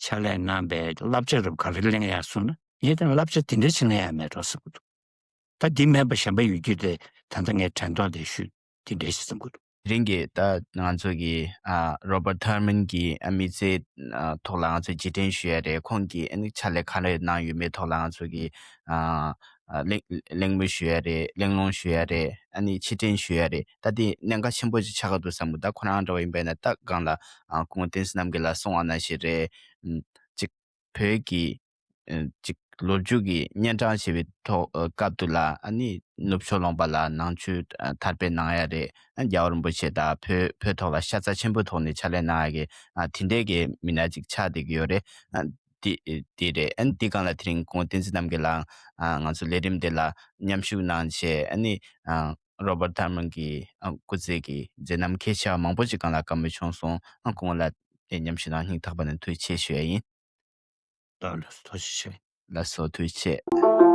ཕྱག་ལས་གནང་པའི་བསླབ་བྱ་རབ་ག་རེ་གླེང་ཡག་སོང་ན། ངས་དེ་བསླབ་བྱ་དེ་འདྲ་ཞིག་གླེང་ཡག་མེད་འགྲོ་བསམ་གྱི་འདུག་ད་འདི་མེད་པ་གཞན་པ་ཡོད་རྒྱུ་དེ་ད་ལྟ་ངས་དྲན་ཐོག་དེ་ཞུས་དེ་འདྲ་ཞིག་བསམ་གྱི་འདུག་དེ་རིང་གི་ད་ང་ཚོ་གི་ཨ་རོ་བར་ཐར་མན་གྱི་ཨ་མི་ཚེ་ཨ་ཐོག་ལ་ང་ཚོས་རྗེས་དྲན་ཞུ་ཡ་རེད། ཁོང་གིས་ཨ་ནི་ཕྱག་ལས་ག་རེ་གནང་ཡོད་མེད་ཐོག་ལ་ང་ཚོ་གི་ཨ་ཨ་གླེང་གླེང་མོལ་ཞུ་ཡ་རེད། གླེང་སློང་ཞུ་ཡ་རེད། ཨ་ནི་ཕྱིར་དྲན་ཞུ་ཡ་རེད། ད་དེ་གནད་འགག་ཆེན་པོ་ཅིག་ཆགས་ཀྱི་འདུག་བསམ་གྱི། ད་ཁོ་རང་འདྲ་བ་ཡིན་པ་ཡིན་ན། ད་སྒང་ལ་ཨ་སྐུ་ངོ་བསྟན་འཛིན་རྣམ་རྒྱལ་ལགས་གསུངས་པ་ནང་བཞིན་རེད། ཨམ་ཅིག་བོད་ཀྱི་ཨ་ཅིག་ལོ་རྒྱུས་ཀྱི་སྙན་གྲགས་ཞེས་པའི་ཐོག་ཨ་སྐབས་དུ་ལ། ཨ་ནི་ནུབ་ཕྱོགས་ལུང་པ་ལ་ནང་ཆོས་ཨ་དར་སྤེལ་གནང་ཡ་རེད། ཨ་རྒྱལ་བ་རིན་པོ་ཆེ་དང་བོད་བོད་ཐོག་ལ་ཤ་ཚ་ཆེན་པོའི་ཐོག་ནས་ཕྱག་ལས་གནང་ཡ་གི་ཨ་དེ་འདྲའི་གི་མི་སྣ་ཅིག་ཆགས་བསྡད་ཀྱི་ཡོད་རེད། ཨ་དེ་དེ་རེད། ཨ་ནི་དེ་སྒང་ལ་དེ་རིང་སྐུ་ངོ་བསྟན་འཛིན་རྣམ་རྒྱལ་ལགས་ཨ་ང་ཚོ་ལས་རིམ་དེ་ལ་མཉམ་ཞུགས་གནང་བྱས། ཨ་ནི་ཨ་རོ་བར་ཐར་མན་གྱི་ཨ་སྐུ་ཚེ་གི་མཛད་རྣམ་གལ་ཆེ་བ་མང་པོ་ཅིག་སྒང་ལ་བཀའ་མོལ་བྱུང་སོང་། ཨ་སྐུ་ངོ་ལ་དེ་མཉམ་ཞུགས་གནང་སྙིང་ཐག་པ་ནས་ཐུགས་རྗེ་ཆེ་ཞུ་ཡ་ཡིན། ལགས་སོ། ཐུགས་རྗེ་ཆེ།